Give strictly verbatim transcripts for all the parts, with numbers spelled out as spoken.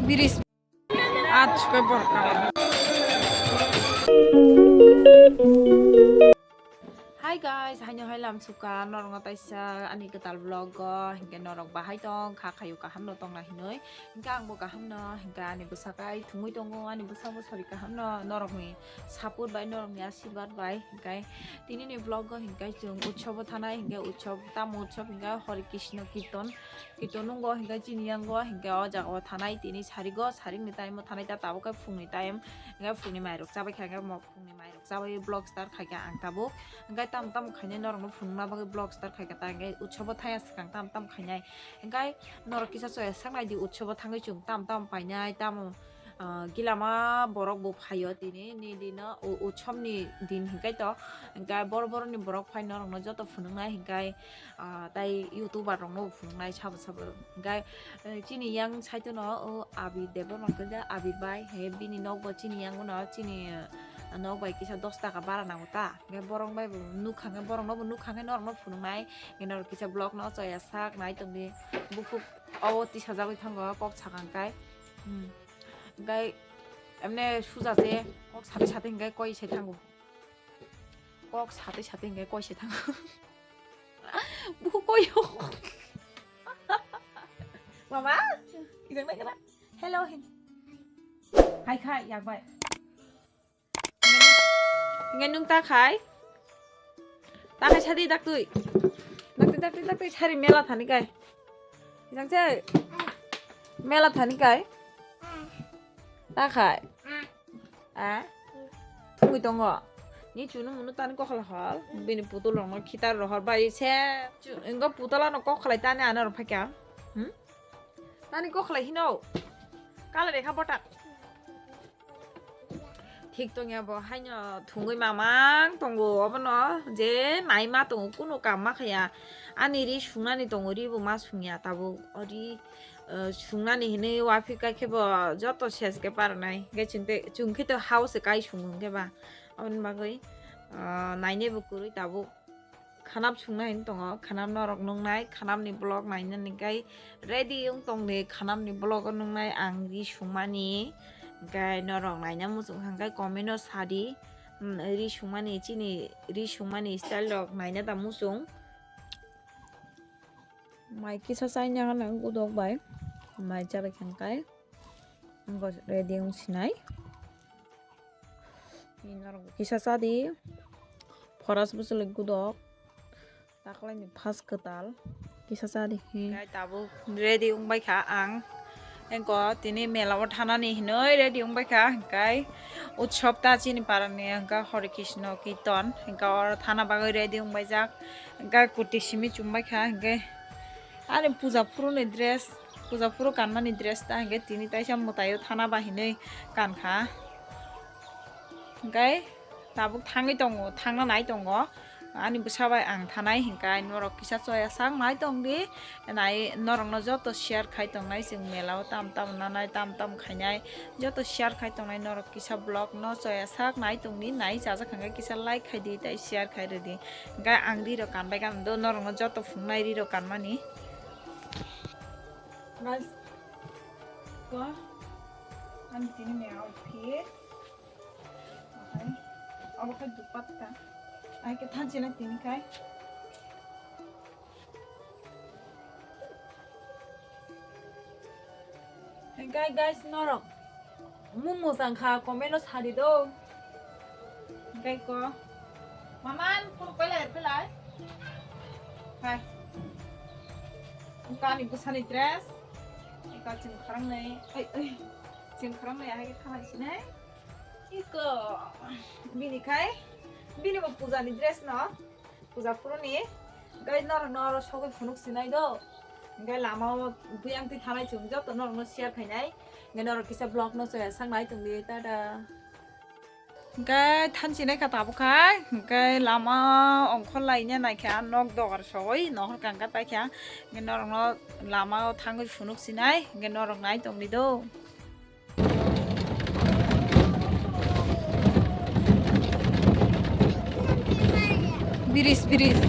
Biris. Ach koi borok kalam. Hi guys, haino hai lam suka norokno taisa ani kwtal vlog o, hinkhe norok bahai tong kha, khayo kaham no tongna hinoi, hinkhe angbo kaham no, hinkhe ani bwsakai thungwi tongo, ani bwsabo sori kaham no, norokni support bai, norokni asirwad bai, hinkhe tini ni vlog o hinkhe chwng utsobo thanai, hinkhe utsob tamo utsob hinkhe Hare Krishna kirton, kirton nungo hinkhe chini yango hinkhe o jaga o thanai, tini sarigo, sarikni time o thanai ta tabuk khe phungni time, hinkhe phungni mairok chabai kha, hinkhe mo phungni mairok chabai vlog start khaikha ang tabuk. Hinkhe tamo tamo khainai norokno phunukna bagwi vlog start khaikha ta, hinkhe utsobo thaya swkang tamo tamo khainai. Hinkhe norok kisa choya sak naidi utsobo thangwi chwng tamo tamo painai tamo, ah, gilama borok bo phaio tini nini no u-, utsomni din hinkhe to. Hinkhe boro boroni borok phai norokno joto phunuknai hinkhe, ah, tai youtuber rokno bo phunuknai sabo sabo. Hinkhe, eh, chini yang side no o Abir Debbarma khe Abir bai he bini nokbo chini yang no chini, eh, nok bai kisa dos taka bara nango ta. Hinkhe borok bai bo nukha hinkhe borokno bo nukha hinkhe norokno phunuknai. Hinkhe norok kisa vlog no choya sak nai tongdi. Bukhuk o tisajagwi thango kok sakang kai. Hmm. Hinkhe emne suja se kok sate sate hinkhe koi se thango. Kok sate sate hinkhe koi se thango. Bukhuk koi o. Mama, ijang nai kana? Hello hin. Hai khai yak bai. Hinkhe nung ta khai? Ta khai sadi daktui. Daktui, daktui, daktui, sari mela thani kai. Jang se. Mela thani kai. Ta khai. A? Thungwi tongo. Ni chunu munu tani kokhala hol. Bini putul rokno khitar rohor bai se. Chu-, ingo putola no kokhalai tani ano rok phakya. Hmm? Tani kokhalai hino. Kala rekha botak. Thik tongya bo haino thungwi mamang tongo obono je naima tongo kuno kam ma khaya. Ani ri sungnani tongo ri bo ma sungya tabuk ori, eh, sungnani hinwi waphik kai khe bo joto ses khe paranai. Hwnkhe chwng te, chwng khe to house kai sungo hwnkhe ba. Aboni bagwi, ah, nainai bo kwrwi tabuk. Khanam sungna hin tongo, khanam norok nungnai, khanamni vlog nainani kai ready wng tongdi, khanamni vlog o nungnai ang ri sungmani, kai norok naina muchung hangkai comment o sadi, hmm, ri sungmani chini ri sungmani style rok naina da muchung. Mai kisa chaina hwnwi gudok bai mai chabai khangkai. Wngkha ready wng sinai. Norok kisa chadi. Phoras bwswlwi gudok. Taklaini phas kwtal. Kisa chadi. Gai tabuk ready wng bai kha ang. Engko tini mela o thanani hinwi ready wng bai kha. Hwnkhe utsob ta chini parani hwnkhe Hare Krishna kirton. Hwnkhe oro thana bagwi ready wng bai jak. Hwnkhe kuti simi chum bai kha. Hwnkhe ani puja phuru ni dress. Puja phuru kanmani dress ta hwnkhe tini taisa mwtai o thana ba hinwi kankha. Hwnkhe tabuk thangwi tongo, thangna nai tongo. Ani bwsa bai ang thanai hwnkhe norok kisa choya sak nai tongdi. Nai norokno joto share khai tongnai chwng mela o tam tam nanai tam tam khainai. Joto share khai tongnai norok kisa vlog no choya sak nai tongdi. Nai chajak hwnkhe kisa like khai di tei share khai rwdi. Hwnkhe ang ri rok kanbai kha do norokno joto phunuknai ri rok kanmani. Guys, ko ani tini ni outfit. Okay. Abo khe dupatta. Ai khe thanchi na tini kai. Hwnkhe guys, norok mung mung chang kha, comment o sadi do. Hwnkhe ko, maman, phuru koi lai, koi lai. Hai. Kani bwsani dress. Eka chwng kharang nai, oi, oi. Chwng kharang nai, hai khe thanai sinai. Iko, bini khai, bini bo puja ni dress no. Puja phuruni, guys, norok no oro sogwi phunuk sinai do. Hwnkhe lama o buyang twi thanai chwng joto norok no share khainai. Hwnkhe norok kisa vlog no choya sak nai tongdi, tata. Hwnkhe thanchi nai kha tabuk khai, hwnkhe lama ongkhor lai nya nai kha nok dogar sogwi, nohor kang kha tai kha. Hwnkhe norok no lama o thangwi phunuk sinai, hwnkhe norok nai tongdi do. Biris, biris.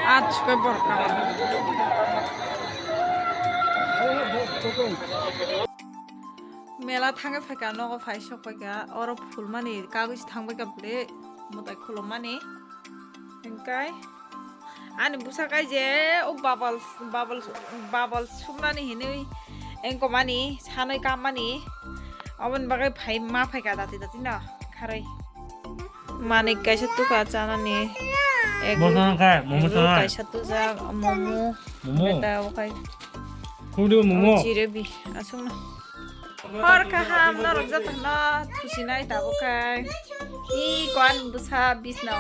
Achuka borok kama. Mela thangwi phaikha, nogo phai sok phaikha, oro phulmani kagwi se thangbaikha bwle mwtai khulumani. Hingkai ani bwsa kai je o babal, babal, babal suknani hinwi engkomani sanwi kammani. Oboni bagwi phai ma phaikha dati dati no kharwi. Manik kaisa tukha chanani. Egg roll, momo sana khai, momo egg roll sana. Kaisa tujak, momo. Momo? Beta okai. Kudu momo. Jilebi, aswkno. Hor kaham norok jotono thusinai tabuk khai. I koan bwsa bisno.